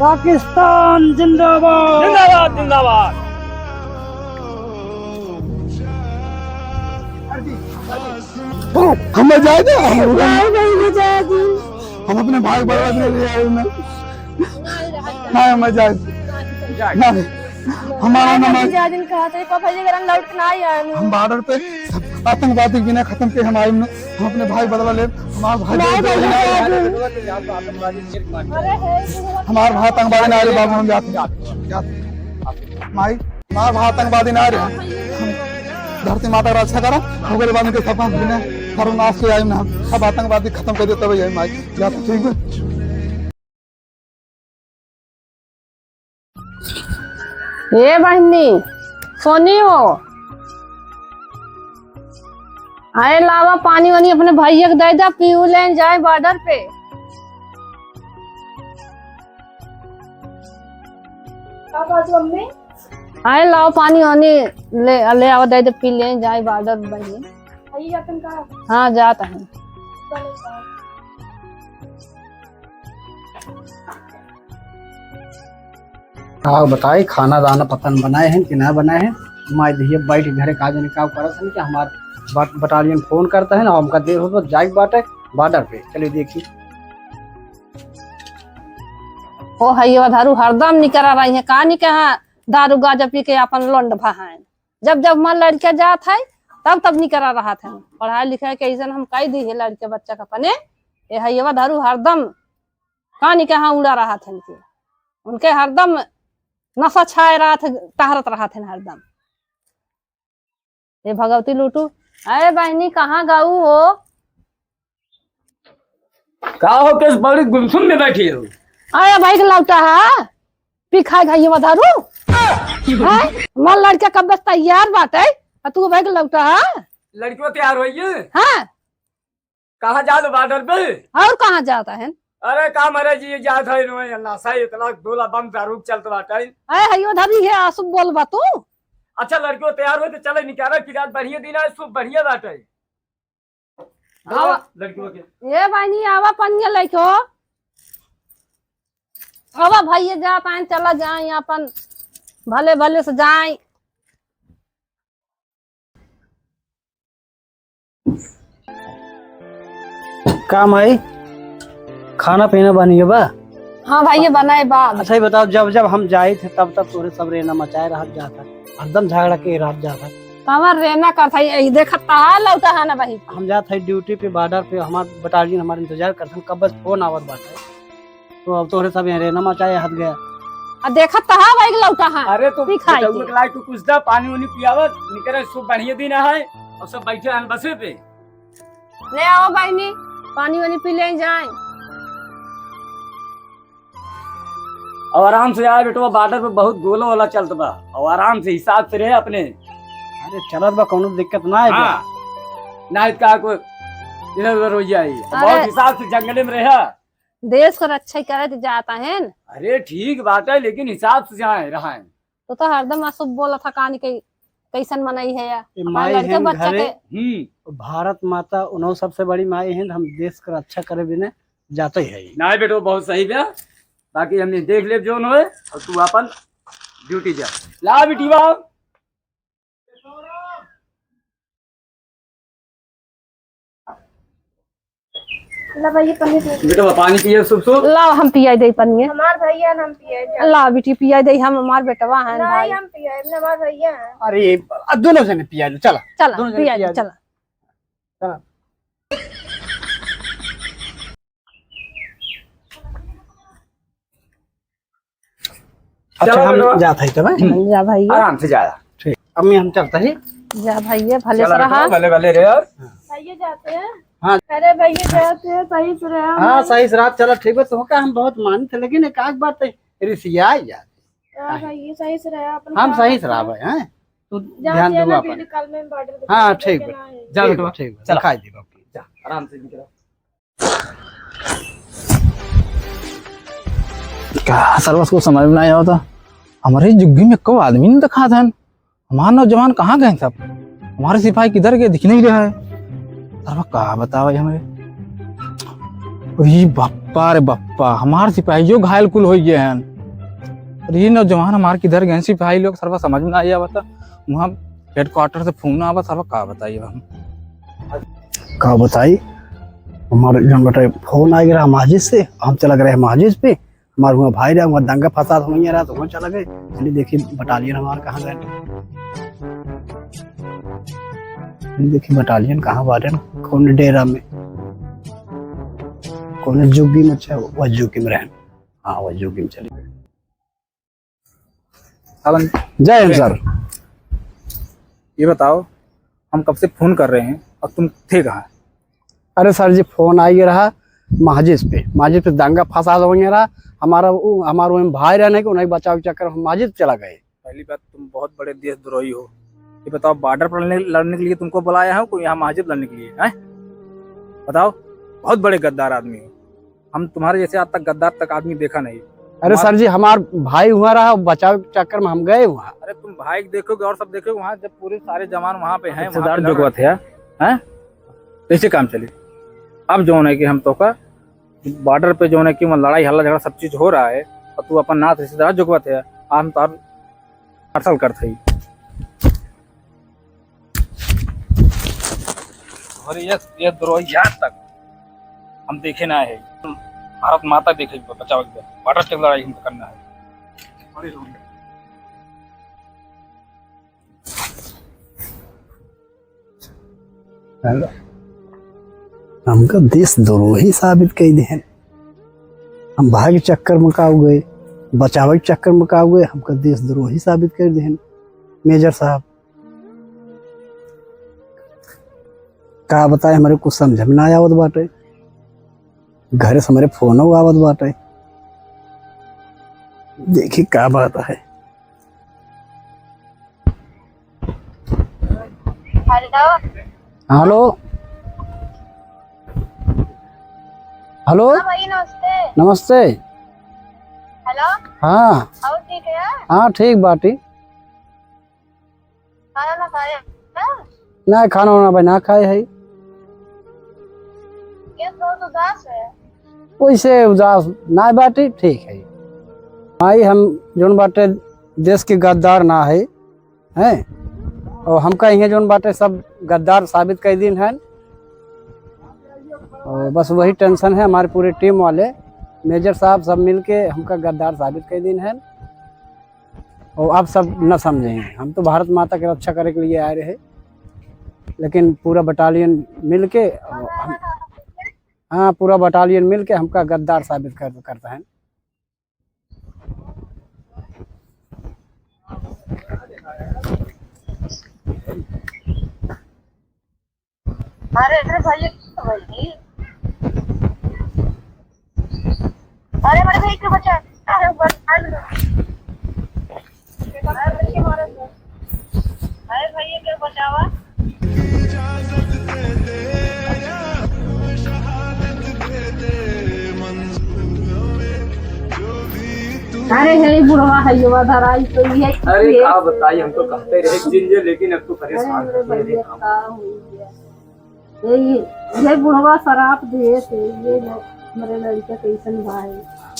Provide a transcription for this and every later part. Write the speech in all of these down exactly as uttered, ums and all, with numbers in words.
पाकिस्तान जिंदाबाद। जिंदाबाद, जिंदाबाद। हम जाए दे। नहीं, नहीं, मुजाहिदीन। हम अपने भाई बड़ा ले ले आए ना। ना, हम जाए दे। ना, हमारा ना, ना, मुजाहिदीन कहा थे, पापा जी अगर हम लौट के ना आए ना। हम बॉर्डर पे सब आतंकवादी बिना खत्म के हम आए ना। हम अपने भाई बदला ले, हमार भाई नहीं, बदला नहीं, ले। नहीं। हमार भाई आतंकवादी ना रे बाबू, हम जाते हैं। जाते हैं। माई, हमार भाई आतंकवादी ना रे। हम धरती माता का रक्षा करा, ओकरे बाद उनके सपना बिना सर्वनाश के आइम ना हम। सब आतंकवादी खत्म कर दे तब यही माई। जाते, ठीक है? ए बहिनी, सोनी हो, आए लावा पानी वानी अपने भैया के दे दे, पीऊ लेन जाए बॉर्डर पे। का बात मम्मी? आए लावा पानी वानी ले, ले आवा दे दे, पी लेन जाए बॉर्डर बहिनी। आई जातन का? हाँ, जात है। चलो, चलो। का बताई, खाना दाना पता न बनाए हैं कि ना बनाए हैं। माई दहिया बैठ के घरे का जाने का करत हन कि हमार बट-, बटालियन फोन करता है ना, हमका देर होत बा, जाए के बाटे बॉर्डर पे, चले देखी। ओ हइया दारू हरदम निकरा रही है, का नहीं कहा दारू गाजा पी के अपन लोंड भहाएन। जब जब मन लड़के जात है, तब तब निकरा रहत है। पढ़ाई लिखाई के ऐसन हम कई दी है लड़के बच्चा का अपने, ए हइया दारू हरदम कहाँ नहीं कहाँ उड़ा रहत है इनके। उनके हरदम नशा छाए रहत है, टहरत रहत है हरदम। ए भगवती लूटू, अरे बहिनी कहाँ गऊ हो? का हो, किस बड़ी गुमसुम में बैठी हो? अरे भाई के लौटा है, पी खाए खाइए दारू। हैं? मन लड़का कब से तैयार बाटे, आ तू भाई के लौटा है? लड़कियों तैयार होइए। हाँ। कहाँ जात बॉर्डर पे? और कहाँ जात है? अरे का मरे जी, जात है नो, नशा इतना गोला बम दारू चलत बाटे। अरे हइयो धरी है, आंसू बोल बा तू। अच्छा लड़कियों तैयार हो तो चले निकारा कि रात बढ़िया दिन है, सुबह बढ़िया बाटे। आवा। लड़कियों के। ए बहिनी, आवा पनिया लेके हो। आवा भइया, जात आए, चला जाए अपन, भले भले से जाए। का माई, खाना पीना बन गया बा? हाँ भइया, बनाए बा। अच्छा, ये बताओ, जब जब हम जाइत है, तब तब तोरे सब रेना मचाए रहत जात है, हरदम झगड़ा के रहत जात है। कमर रेना करत है, यही देखत कहाँ लौटा है ना बहिन। हम जात है ड्यूटी पे, बॉर्डर पे, हमार बटालियन हमार इंतजार करत है, कब बस फोन आवत बाटे। तो अब तोहरे सब यहाँ रेना मचाए हद गया। आ देखत तो हा भाई लौटा हा। अरे तो पी खाई बेटउआ के। के लाए तू कुछ दा, पानी उनी पियावत, निकरे, सुबह बढ़िया दिन है, और सब बैठे हैं बसे पे। ले आओ बहिनी, पानी वानी पी ले जाए। और आराम से आए बेटवा, बॉर्डर पे बहुत गोला वाला चलत बा, और आराम से हिसाब से रहे अपने। अरे चलत बा, कौनो दिक्कत ना है। हाँ, ना का कोई इधर उधर हो जाए, अरे। बहुत हिसाब से जंगले में रहा। देश को रक्षा ही करे तो जाता है न। अरे ठीक बात है, लेकिन हिसाब से जाए रहा है। तो, तो हरदम अशुभ बोला था, कहानी के कैसन मनई है या ए हमारे माई लड़के हिंद बच्चा घरे, के। हम्म। भारत माता उन्हों सबसे बड़ी माई हिंद, हम देश का रक्षा करे बिना जाते ही है। नहीं बेटो, बहुत सही बा, बाकी हमने देख ले जोन होए, और तू अपन ड्यूटी जा। ला बेटी बा। ला भैया, पनीर दे दे। बेटा, पानी पिए, सुप, सुप। लाओ, हम पियाई दे पनिया। हमार भैया ना, हम पियाई जा। ला बेटी, पियाई दे, हम हमार बेटवा हैं नहीं, भाई। हम पियाई, हमार भैया हैं। अरे, आ, दोनों जने पिया लो, चला। चला, दोनों जने पिया पिया लो, लो। चला। चला। अच्छा, चलो हम बेटवा। जात हई तब, हैं? हम्म। जा भैया। आराम से जाया। ठीक, अम्मी हम चलत हई। जा भैया, भले चलो से रहा। बेटवा, भले, भले रहे। भैया जाते हैं। हाँ। अरे भैया जाते हैं, सही से रहा हाँ, भाई। सही से रहा, चलो ठीक बा, तुमका हम बहुत मानित है, लेकिन एक आध बार तो रिसिया जात। हाँ भैया, सही से रहा, अपन हम ख्याल सही से रखा। रहा भाई, हैं? तू जाते ध्यान हैं देबो ना, अपन। वीडियो कॉल में बॉर्डर हाँ, दिखाई ठीक देते बा। ना है। जा ठीक बेटवा, बा, ठीक बा, चला। दिखाई देबो। जा, आराम से निकला। का सरवा को समझ में नहीं आवता, हमारे जुग्गी में को आदमी नहीं दिखात है, हमार नौजवान कहाँ गए सब, हमारे सिपाही किधर गए, दिख नहीं रहा है। सरवा का बतावे हमें, अरे बाप बप्पा रे बप्पा, हमार सिपाहियो घायल कुल होइ गए हैं। अरे ये नौजवान हमार किधर गए सिपाही लोग, सरवा समझ में ना आया बता। वहाँ हेडक्वार्टर से फोन आवा, सरवा का बताई अब हम। का बताई, हमार जौन बटे फोन आ गया मस्जिद से, हम चला गए मस्जिद पे। हमार हुआ भाई रहा, हुआ दंगा फसाद होइ रहा, तो हुआ चला गए। चलिए देखी बटालियन हमार कहाँ गए। चलिए देखी बटालियन कहाँ बाटे, कौन डेरा में, कौन जुग्गी में, अच्छा, वह जुग्गी में रहन। हाँ, वह जुग्गी में चली गए। अलन, जय हिंद सर। ये बताओ, हम कब से फोन कर रहे हैं और तुम थे कहाँ? अरे सर जी, फोन आई रहा मस्जिद पे, मस्जिद पे दंगा फसाद होइ रहा। हमारा उ, हमारा वो भाई रहने के, उन्हें बचाव के चक्कर में मस्जिद चला गए। पहली बात, तुम बहुत बड़े देशद्रोही हो। ये बताओ, बॉर्डर पर लड़ने, लड़ने के लिए तुमको बुलाया है, कोई यहाँ मस्जिद लड़ने के लिए, हैं? बताओ, बहुत बड़े गद्दार आदमी हो। हम तुम्हारे जैसे आज तक गद्दार तक आदमी देखा नहीं। अरे हमार- सर जी, हमार भाई हुआ रहा, बचाव के चक्कर में हम गए हुआ। अरे तुम भाई देखोगे और सब देखोगे, वहाँ जब पूरे सारे जवान वहाँ पे हैं, वहाँ पे रिश्तेदार लड़ जोगवत है, हैं? कैसे काम चली? अब जौन है कि हम तोका बॉर्डर पे जौन है कि वहाँ लड़ाई हल्ला झगड़ा सब चीज हो रहा है और तू अपन नात रिश्तेदार जोगवत है, हम तोर पार्सल करत हई। अरे ये, ये द्रोही आज तक हम देखे ना है। भारत माता देखे बचाव के, बॉर्डर से लड़ाई हमको करना है। हमका देशद्रोही साबित कइ देहन। हम भाग चक्कर में का हो गए, बचावे के चक्कर में का हो गए, हमका देशद्रोही साबित कइ देहन मेजर साहब। का बताए, हमरे कुछ समझ में ना आवत बाटे। घरे से हमरे फोनो आवत बाटे, देखी का बात है। हेलो। हेलो। हेलो। हाँ भाई, नमस्ते। नमस्ते। हेलो। हाँ। और ठीक है? हाँ, ठीक बाटी। खाना ना खाए? ना, खाना वाना भाई ना खाए है। ये बहुत उदास है। वैसे उदास ना बाटी, ठीक है। भाई, हम जौन बाटे देश के गद्दार ना है, हैं? और हमका इहे जौन बाटे सब गद्दार साबित कइ दीन हैं। और बस वही टेंशन है हमारे पूरे टीम वाले, मेजर साहब सब मिलके हमका गद्दार साबित कइ दीन हैं। और आप सब न समझें, हम तो भारत माता के रक्षा करे के लिए आए रहे, लेकिन पूरा बटालियन मिलके, हाँ, पूरा बटालियन मिलके हमका गद्दार साबित कर, करता है। अरे, अरे भाई, भाई। अरे, अरे भाई, के बचा। अरे, बचा। अरे भाई, के बचावा। अरे, हे बुढ़वा, है ये धराई तो ये अरे, ये का बताई, हम तो कहते रहे जिंजे, लेकिन अब तो परेशान अरे, हो गए रे भैया, हम। का हो गया? ये, ये, ये बुढ़वा शराब दे थे, ये लो, हमरे लड़का कैसन भाई।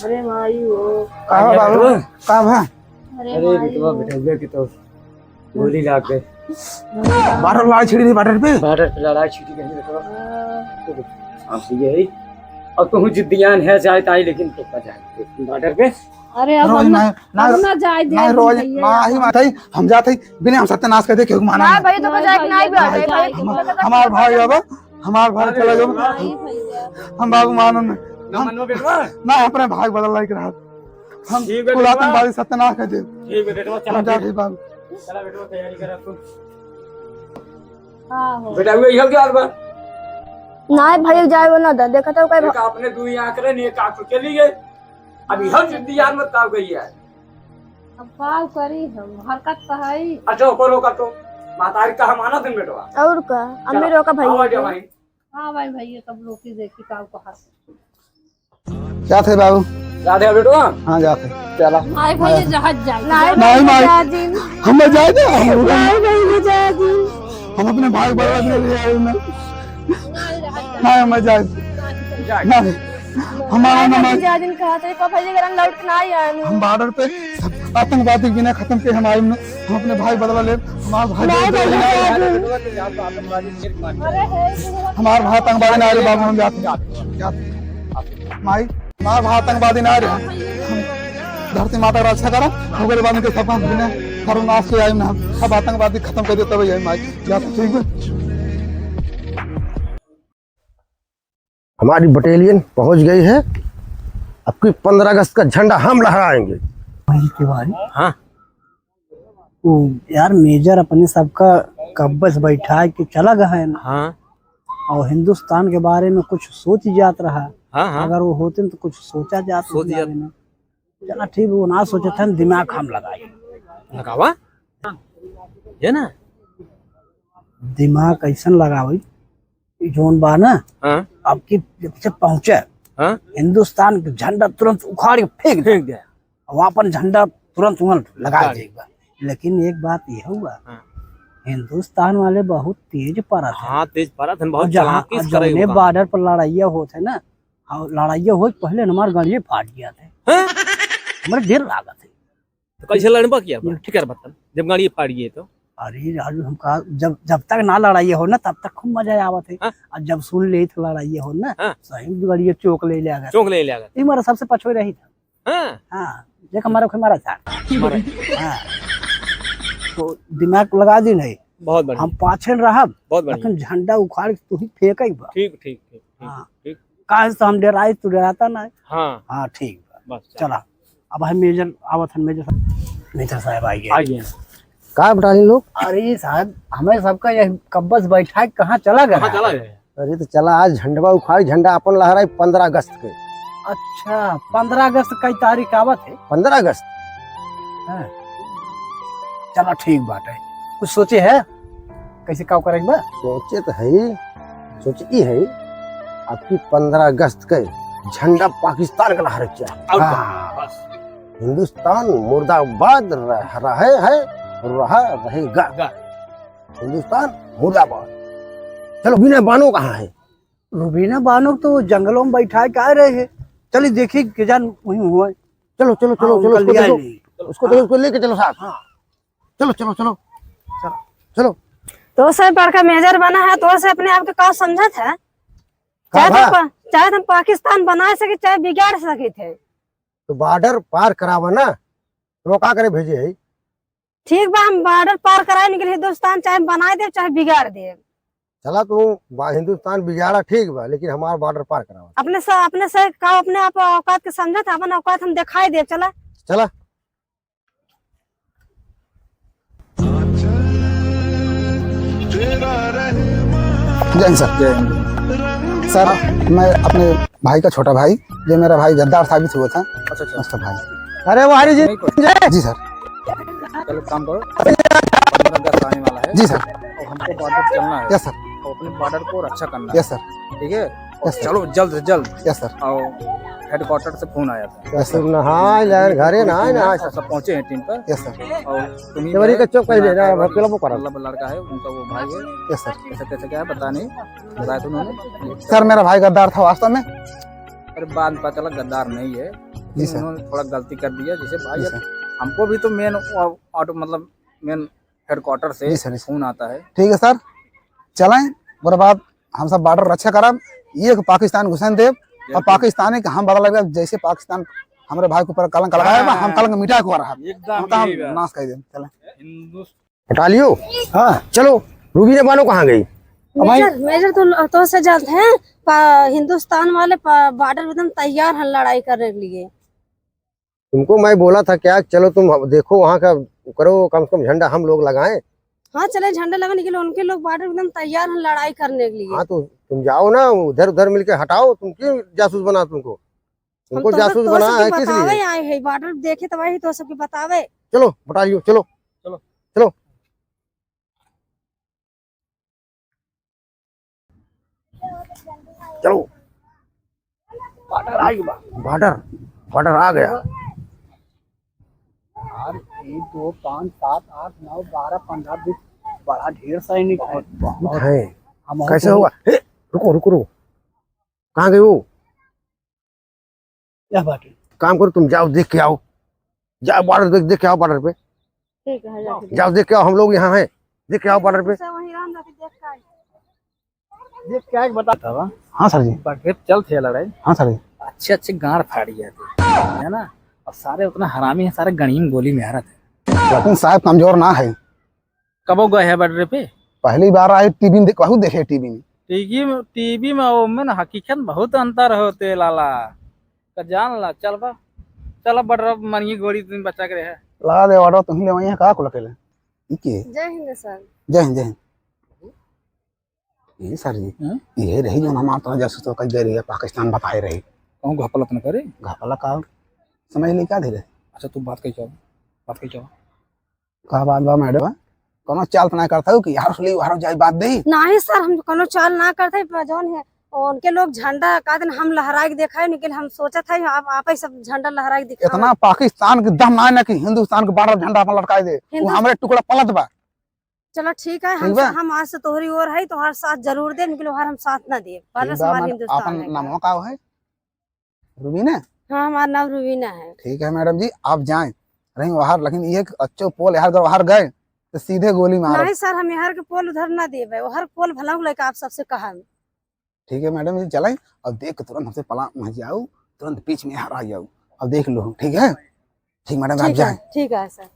अरे माई हो। का भा बाबू? का भा? अरे अरे माई बेटवा, हो। बेटवा की तो गोली लाग गए। अरे बाबा। बॉर्डर लड़ाई छिड़ी रही, बॉर्डर पे। बॉर्डर पे लड़ाई छिड़ी रही बेटवा। हाँ। अब यही, अब तुम जिद्दियान है, जाए ताई, लेकिन तो का जाए बॉर्डर पे। अरे अब रोज हम ना, ना, ना, अब ना जाए दे ना, रोज भैया। ना ही माता ही, हम जाते ही, बिना हम सत्यानाश कर दे, क्यों माना ना ना? भाई, तो को जाए के नहीं भी आते भाई। हम, हमार भाई बाबा, हमार भाई चला जाओ। नहीं भैया। हम बाबू मानो ना। ना मनो बेटवा। ना अपने भाई बदल लायक रहा। हम ठीक है कुल बेटवा। आतंकवादी सत्यानाश कर दे। ठीक है बेटवा, चला हम जाते फिर। ही बाबू। चला बेटवा, तैयारी करा तू। हाँ हो। बेटा, हुए इहो क्या हाल बा? नहीं भाई, जाए वो ना दे, देखा तो कई देखा, अपने दुई आंख रहे, एक आंख तो चली गई। अब इहो जिद्दी यार मत काव गई है। अब काव करी हम, हरकत तो है ही। अच्छा, ओको रोका तो। मातारी का हम आना दिन बेटवा। और का? अम्मी चला। रोका भाई आओ, के। आजा भाई। हाँ भाई, भाई, ये सब लोग की देखी काव को हाथ। जात है बाबू। जात है बेटवा? हाँ, जात है। चला। नहीं भैया, जहाज जाए। नहीं नहीं, भाई। जहाज ही। हम जाए थे। नहीं भैया, जहाज ही। हम अपने भाई बड़ा ले ले आए ना। नहीं, जहाज नहीं, हम जाए। जाए। नहीं। हमारा नाम है। जा दिन कहा थे, पापा जी, अगर हम लौट के ना आए ना। हम बॉर्डर पे सब आतंकवादी बिना खत्म के हम आए ना। हम अपने भाई बदला ले, हमारा भाई नहीं, बदला नहीं, नहीं। अरे, है, हमारा भाई आतंकवादी ना रे बाबू, हम जाते, जाते, जाते। माई, हमारा भाई आतंकवादी ना रे। हम धरती माता का रक्षा करा, ओकरे बाद के सब हम बिना सर्वनाश के आए ना। सब आतंकवादी खत्म कर दे तब आए माई। जाते, ठीक है। हमारी बटालियन पहुंच गई है। अब की पन्द्रह अगस्त का झंडा हम लहराएंगे। भाई तिवारी। हाँ। वो यार मेजर अपने सबका कब्बस बैठा के चला गया है ना। हाँ। और हिंदुस्तान के बारे में कुछ सोच जात रहा। हाँ, हाँ। अगर वो होते न तो कुछ सोचा जात सोच उस जात। बारे में। चला ठीक, वो ना सोचत है, दिमाग हम लगाई। लगावा? ये ना? दिमाग कैसन लगावई? ई जौन बा ना, हाँ। अब की जब से पहुँचे, हाँ। हिंदुस्तान के झंडा तुरंत उखाड़ के फेंक दे। फेंक दे। और अपन झंडा तुरंत वहाँ लगा लगा दे। देगा। लेकिन एक बात ये हुआ, हाँ। हिंदुस्तान वाले बहुत तेज परत है। हाँ, तेज परत है, बहुत और जहाँ, चालाकी से और जौने करेगा। बॉर्डर पर लड़ाइया होत है ना, हाँ, लड़ाइया होत पहले हमार गाड़िए फाट गया थे। हाँ? हमारे डर लागत है। तो कैसे लड़बा किया बा? ये ठीक है, बता, जब गाड़ी फाड़ गई तो? अरे राजू, हमका जब, जब तक ना लड़ाई हो ना, तब तक खूब मजा आवत है। हाँ। और जब सुन ले तो लड़ाई हो ना, हाँ। सही में गाड़ी चौक ले ले आगा। चौक ले ले आगा। ये हमारा सबसे पछोई रही था। हाँ। हाँ, देख हमारा, हमारा था। हमारा। हाँ। तो दिमाग लगा दी नहीं। बहुत बढ़िया। हम पाछे रहब, बहुत बढ़िया। लेकिन झंडा उखाड़ के तू ही फेंकई बा। ठीक, ठीक, ठीक, ठीक, हाँ। ठीक। काहे से हम डराई, तू डराता ना है। हाँ। हाँ, ठीक बा। बस, चला। चला। अब है मेजर आवत हन, मेजर साहब, मेजर साहब आ गए। आ गए। का बटालियन लोग? अरे साहब, हमें सबका ये कब्बस बैठा के कहाँ चला गया? कहाँ चला गया? अरे तो चला, आज झंडवा उखाड़, झंडा अपन लहराई पन्द्रह अगस्त के। अच्छा, पन्द्रह अगस्त कई तारीख आवत है? पन्द्रह अगस्त। हाँ। चला ठीक बात है। कुछ सोचे है? कैसे का करे के बा? सोचे तो है, सोचे ई है, अब की पन्द्रह अगस्त के झंडा पाकिस्तान का लहरे के चाही। और हाँ। क्या? बस। हिंदुस्तान मुर्दाबाद रह-, रहे है, रहा रहेगा। गा। हिंदुस्तान मुर्दाबाद। चलो, रूबीना बानो कहाँ है? रूबीना बानो तो जंगलों में बैठा के आ रहे हैं। चलिए देखिए, के जान वहीं हुआ है। चलो, चलो, हाँ, चलो, चलो, उनका उसको लिया देखो, नहीं। उसको देखो, उसको लेके चलो साथ। हाँ। चलो, चलो, चलो। चलो। चलो। तो से बड़का मेजर बना है, तो से अपने आप के का समझत है? का चाहे बा? तो पा-, चाहे तो हम पाकिस्तान बना सके, चाहे बिगाड़ सके थे। तो बॉर्डर पार करावा ना, तो का करे भेजे है? ठीक बा, हम बॉर्डर पार कराए निकले हिंदुस्तान, चाहे बनाए देब, चाहे बिगाड़ देब। चला तू बा-, हिंदुस्तान बिगाड़ा ठीक बा, लेकिन हमारा बॉर्डर पार करावा। अपने से, अपने से का, अपने आप औकात के समझत है, अपन औकात हम दिखाई देब, चला। चला। जय हिंद सर। जय हिंद। सर, मैं अपने भाई का छोटा भाई, जो मेरा भाई गद्दार साबित हुआ था, अच्छा, अच्छा। उसका भाई। अरे वो हरी जी। नहीं, कोई जी सर। चलो, काम करो। पन्द्रह अगस्त आने वाला है। जी सर। और हमको बॉर्डर चलना है। यस सर। और अपने बॉर्डर को रक्षा करना है। यस सर। ठीक है? और यस सर। चलो, जल्द से जल्द। यस सर। और हेडक्वार्टर से फोन आया था। यस सर। ना, हाँ, यार, घरे ना, ना, हाँ, सब पहुंचे हैं टीम पर। यस सर। और तुम्ही ये बड़ी है, कच्चों का ही दे रहा है, मतलब, भकेला वो करा। मतलब, लड़का है, उनका वो भाई है। यस सर। कैसे, कैसे क्या है, पता नहीं, बताया था उन्होंने। सर, मेरा भाई गद्दार था वास्तव में। अरे, बाद में पता चला गद्दार नहीं है, जी सर। उन्होंने थोड़ा गलती कर दिया, जैसे भाई, जी अब सर। हमको भी तो मेन ऑटो, मतलब, मेन हेडक्वार्टर से जी सर, जी सर। फोन आता है। ठीक है सर, चलाएं, ओकरे बाद हम सब बॉर्डर रक्षा करब, एक पाकिस्तान घुसन देब, और बिल्कुल। पाकिस्तानी के हम बदला लेब, जैसे पाकिस्तान हमरे भाई के ऊपर कलंक लगाए बा, हम हाँ। कलंक मिटाए के रहा, एकदम उनका हम यही बात। नाश कर देब। चलें। हिंदुस्तान हटा लियो। हाँ। चलो, रूबीना बानो कहाँ गई? अब भाई मेजर, मेजर तो, तो से जाते हैं, पा-, हिंदुस्तान वाले पा-, बॉर्डर एकदम तैयार हैं लड़ाई करने के लिए। तुमको मैं बोला था क्या, चलो तुम अब देखो वहाँ का करो, कम से कम झंडा हम लोग लगाएं। हाँ, चले झंडा लगाने के लिए, उनके लोग बॉर्डर एकदम तैयार हैं लड़ाई करने के लिए। हाँ, तो तुम जाओ ना, उधर उधर मिलके हटाओ, तुम क्यों जासूस बना तुमको? हम तुमको तो जासूस तो बना सबके है किस बतावे लिए? आए हैं, बॉर्डर देखे तो वही तो सबके बतावे। चलो, बटालियो, चलो। चलो। चलो। चलो। बॉर्डर आ गया। बॉर्डर, बॉर्डर आ गया। यार, एक, दो, पाँच, सात, आठ, नौ, बारह, पन्द्रह, बीस, बड़ा ढेर सैनिक है। बहुत है। हम और कैसे तो हुआ? हे, रुको, रुको, रुको। कहाँ गए वो? क्या बात है? काम करो, तुम जाओ, देख के आओ, जाओ बॉर्डर देख, देख के आओ बॉर्डर पे। ठीक है, जाओ। जाओ, देख के आओ, हम लोग यहाँ हैं, देख के आओ बॉर्डर पे। वहीं रहन दो, देख के आए। देख के आए, बता। बतावा। हाँ सर जी। बॉर्डर पे चलत है लड़ाई। हाँ सर जी। अच्छे अच्छे गांड़ फाड़ी जाते हैं, है ना? अब सारे उतना हरामी है, सारे गणिये में गोली मारत है। लेकिन साहब कमजोर ना है। कबो गए है बॉर्डर पे? पहली बार आए, टीवी में देख, बहुत देखे टीवी में। टीवी में, टीवी में, ओमे ना हकीकत में बहुत अंतर होते लाला। का जान ला, चल बा, चल अब बॉर्डर मनिए गोली तुम बचा के रहे। ला दे ऑर्डर, तुम ले वहीं का कुल अकेले। ई के? जय हिंद सर। जय हिंद, जय हिंद। ए सर जी, हाँ? ये रही जो हमार तो जासूस तो कई गए रही है, पाकिस्तान बताए रही। कहूँ घपला तो न करे? घपला का? समझ ले क्या धीरे? अच्छा, तू बात कही जाओ, बात कही जाओ। का बात बा मैडम? कोनो चाल तो ना करता हो कि यार सुली बाहर जाए बात दे? नहीं सर, हम कोनो चाल ना करते, पर जौन है, उनके लोग झंडा का दिन हम लहराए के देखा है, लेकिन हम सोचत है, आप, आप ही सब झंडा लहराए के दिखाओ। इतना पाकिस्तान के दम ना है ना कि हिंदुस्तान के बॉर्डर झंडा अपन लटकाए दे। वो हिंदुस- हमरे टुकड़ा पलत बा। चलो ठीक है, ठीक हम बा? स-, हम आज से तोहरी ओर है, तोहर साथ जरूर देब, लेकिन ओहर हम साथ ना देब। ठीक बा, हमार मैडम, हिंदुस्तान आपन है। नामवा का है? रूबीना? हाँ, हमार नाम रूबीना है। ठीक है मैडम जी, आप जाएं, रही बाहर, लेकिन ये अच्छो पोल यार, अगर बाहर गए तो सीधे गोली मारो। नहीं सर, हम यार के पोल उधर ना देबे, ओहर पोल भला लेके आप सबसे कहब। ठीक है मैडम जी, चलें और देख के तुरंत हमसे पला वहाँ जाओ, तुरंत बीच में यहाँ आ जाओ और देख लो, ठीक है? ठीक मैडम, आप ठीक है, जाएं। ठीक है सर।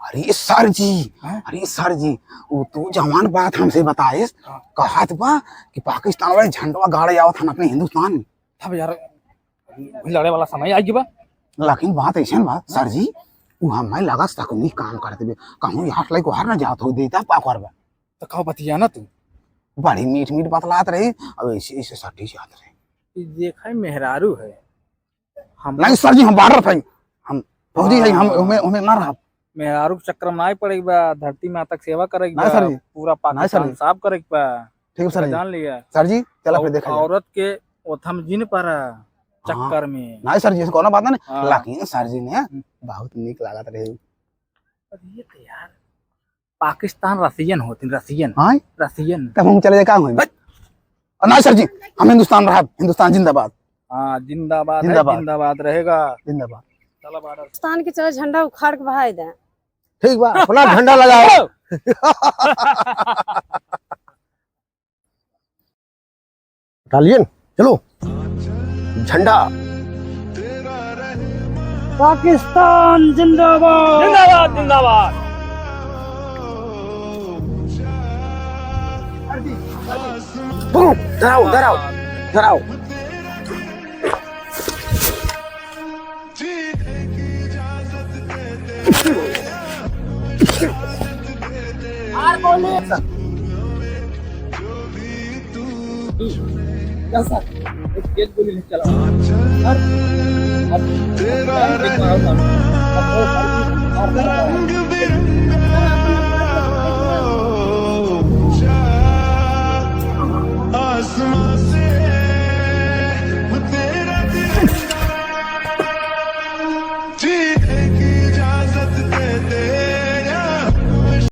अरे सर जी, हाँ? अरे सर जी, वो तू जवान बात हमसे बताइस, हाँ। कहत बा कि पाकिस्तान वाले झंडवा गाड़े आवत हन अपने हिंदुस्तान में। तब यार, अभी लड़े वाला समय आ गया बा। लेकिन बात ऐसन बा सर जी, वो हमें लगा शकुनी काम कर देबे, कहूँ यहाँ से लेके बाहर ना जात हो देता पाकवर बा। तो कहो बतिया ना तू। बड़ी मीठ मीठ बतलात रही, अब ऐसे ऐसे सटी जात रही। ई देखा मेहरारू है, हम नहीं सर जी, हम बॉर्डर पे, हम फौजी है, हम हाँ। उमे, उमे ना रहब। मेहरारू के चक्कर में ना पड़े के बा, धरती माता के सेवा करे के नहीं बा, सर जी। पूरा नहीं सर पाकिस्तान जी। साफ करे के बा। ठीक सर जी। जान लिया। सर जी, चला फिर और देखा जाए। औरत के ओथम जिन पर हाँ। चक्कर में। नहीं सर जी, ऐसे कोनो बात नहीं। हाँ। लेकिन सर जी ने हम्म। बहुत नीक लागत रहे। अरे ये तो यार, पाकिस्तान रसियन होतिन, रसियन। हाँ? रसियन। तब हम चले जाए, का होई? बस। ना सर जी, हम हिंदुस्तान रहब, हिंदुस्तान जिंदाबाद। हाँ, जिंदाबाद है, जिंदाबाद। जिंदाबाद रहेगा। जिंदाबाद। चला बॉर्डर। पाकिस्तान के चला झंडा उखाड़ के बहाई दे। ठीक बा, अपना झंडा लगाओ। बटालियन, चलो। झंडा। पाकिस्तान जिंदाबाद। जिंदाबाद, जिंदाबाद। रुको, डराओ, डराओ, डराओ।